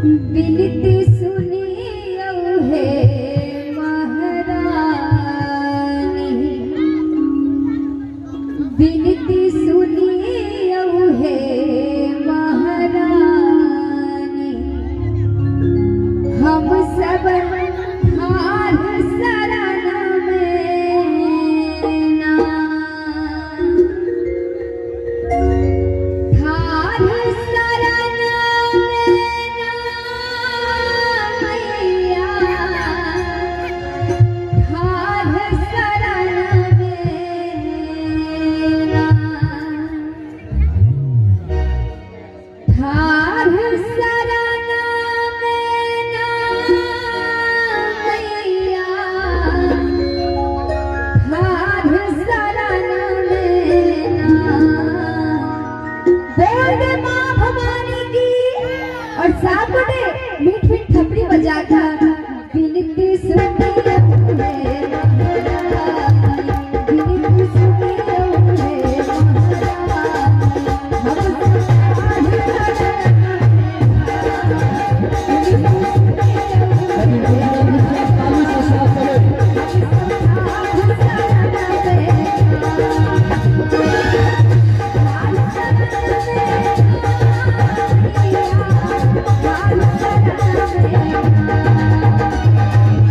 विनती सुनियो हे महारानी, विनती सुनियो हे महारानी, हम सब हार शरण में ना, हार शरण में ना मैया, हार शरण में ना, हार शरण में ना मैया, हार शरण में ना। बोल दे माँ भवानी की। और साहब ने मीठ मीठ थपड़ी बजाकर विनती सुनियो हे महारानी, विनती सुनियो हे महारानी, हम सब हार शरण में ना, विनती सुनियो हे ताली से साथ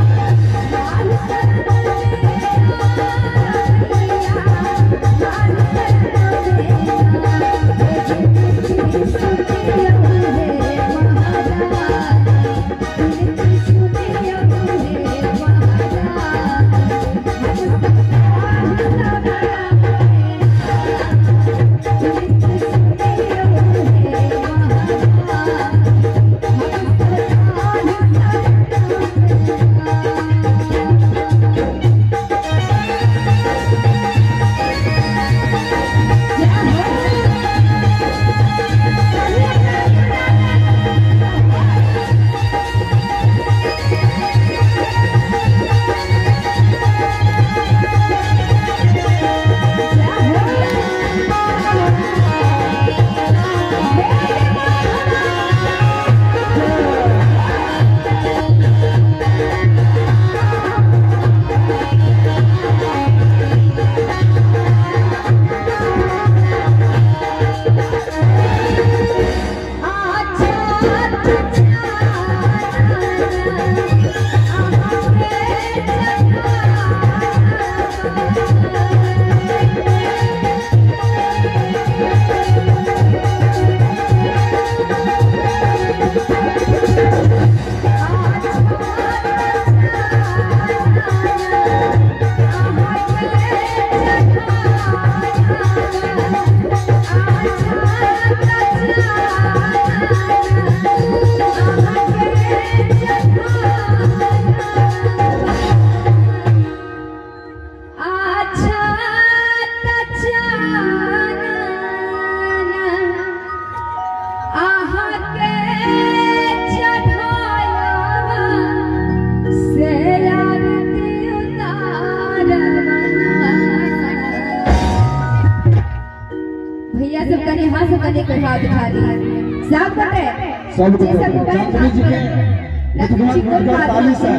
चले। भैया सब कने हाथ से कने के हाथ उठा दी सब बटे सब चांदनी जी के ताली से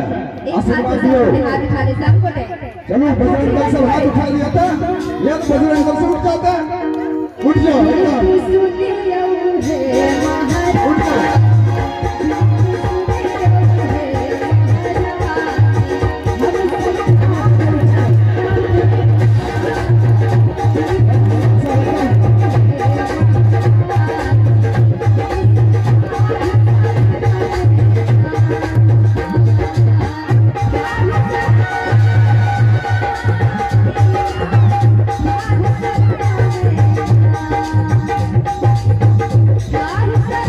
आशीर्वाद दियो। हाथ उठा दे सब बटे। चलो बजरंग दल सब हाथ उठा लिया था, ये तो बजरंग दल सब उठ जाता है। उठ जाओ, उठ जाओ। Bye.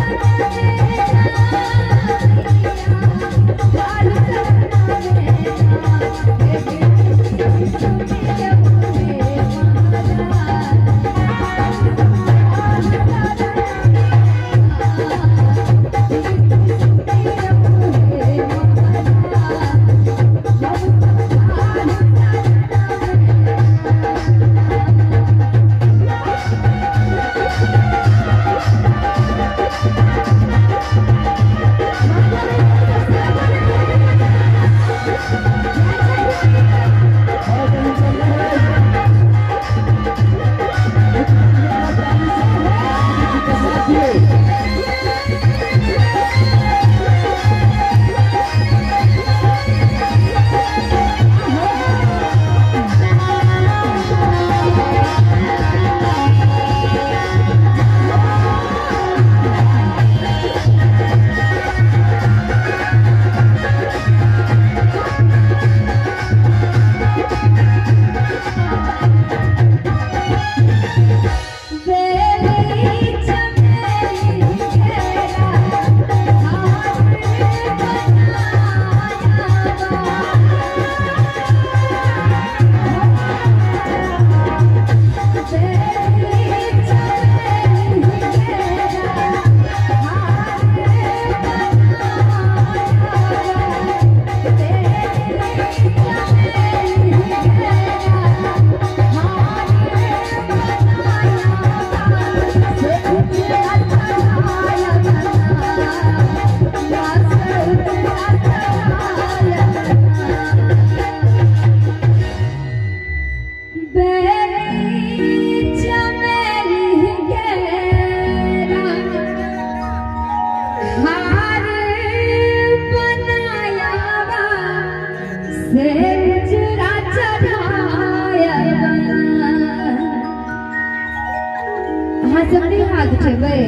हाथ उठेबै?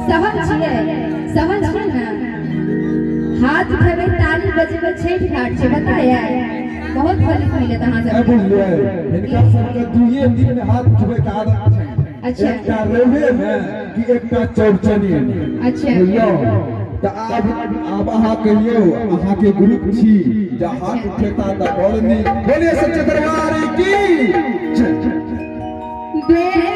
सहल छियै? सहल छियै ना? हाथ उठेबै, ताली बजेबै, छठि घाट छै, पता है? बहुत फलित मिलत अहाँ सब। बुझलियै, हिनका सबके दुइये दिन में हाथ उठबै के आदत छै। अच्छा। एकटा रविये में कि एकटा चौरचने में। अच्छा। बुझलियौ? तऽ आब अहाँ कहियौ, अहाँके ग्रुप छी, जे हाथ उठेता तऽ बड़ नीक। बोलिए सच्चे दरबार की जय। बेर